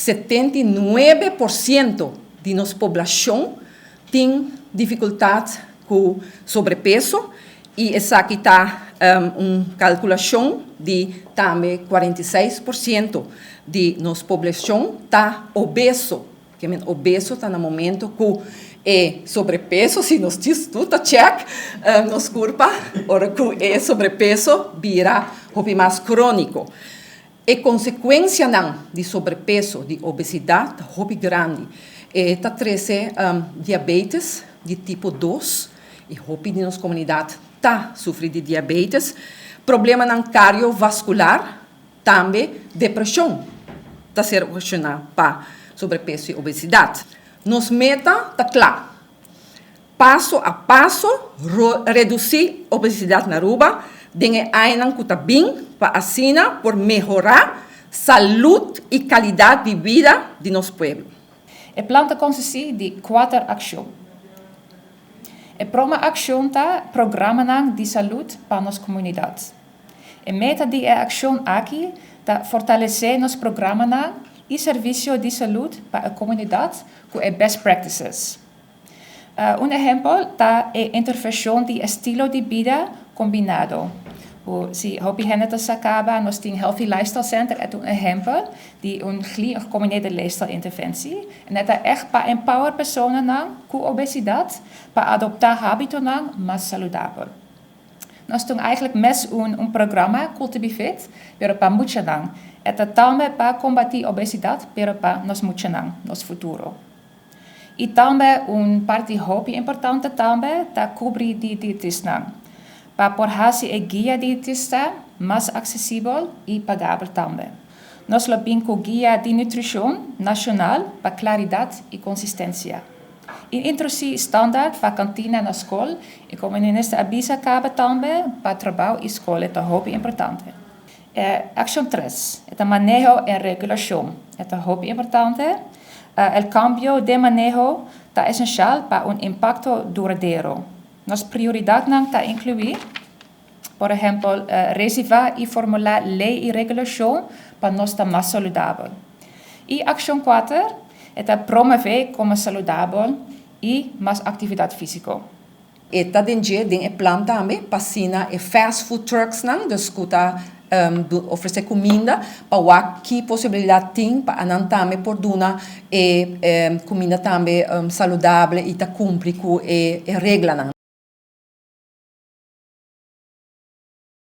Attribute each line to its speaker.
Speaker 1: 79% di nos poblacion tin dificultad cu sobrepeso y esaki ta un calculacion di tambe 46% di nos poblacion ta obeso. Kiermen obeso ta na momento cu e sobrepeso, si nos tur ta check nos curpa, ora cu e sobrepeso bira hopi mas cronico. E consecuencianan di sobrepeso, di obesidad, ta hopi grandi. E ta trece diabetes di tipo 2 y hopi di nos comunidad ta sufri di diabetes, problemanan cardiovascular, tambe depresion ta ser ocasiona pa sobrepeso y obesidad. Nos meta ta cla: paso a paso reduci obesidad na Aruba den e añanan cu ta bin pa asina por mehora salud y calidad di bida di nos pueblo.
Speaker 2: E plan ta consisti di cuater accion. E prome accion ta programanan di salud pa nos comunidad. E meta di e accion aki ta fortalece nos programanan y servicio di salud pa e comunidad cu e best practices. Un ehempel ta e intervencion di estilo di bida combina. Si hopi hende ta sa caba, nos tin Healthy Lifestyle Center, ta un ehempel di un gecombineerde leefstijl interventie. En dat ta echt pa empower personanan cu obesidad pa adopta habitonan mas saludabel. Nos tin eigenlijk mes un programa, Cool to be Fit, pero pa muchanan. E ta tambe pa combati obesidad, pero pa nos muchanan, nos futuro. Y tambe un parti hopi importante tambe ta cubri di dietista. Pa por haci e guia dietista mas accesibel y pagabel tambe. Nos lo bin cu guia di nutricion nacional pa claridad y consistencia. Y introduci standaard pa cantina na scol y, como minister a bisa caba tambe, pa trabou y scol ta hopi importante. Accion 3, ta maneho y regulacion. Ta hopi importante. E cambio di maneho ta esencial pa un impacto duradero. Nos prioridadnan ta inclui, por ehempel, reserva y formula ley y regulacion pa nos ta mas saludabel. Y accion 4 ta promove come saludabel y mas actividad fisico.
Speaker 1: E ta den e plan tambe, pa asina e fast food trucks nan, dus cu ta ofrece cuminda, pa wak ki posibilidad tin pa nan tambe por duna e cuminda tambe saludabel y ta cumpli cu e reglanan.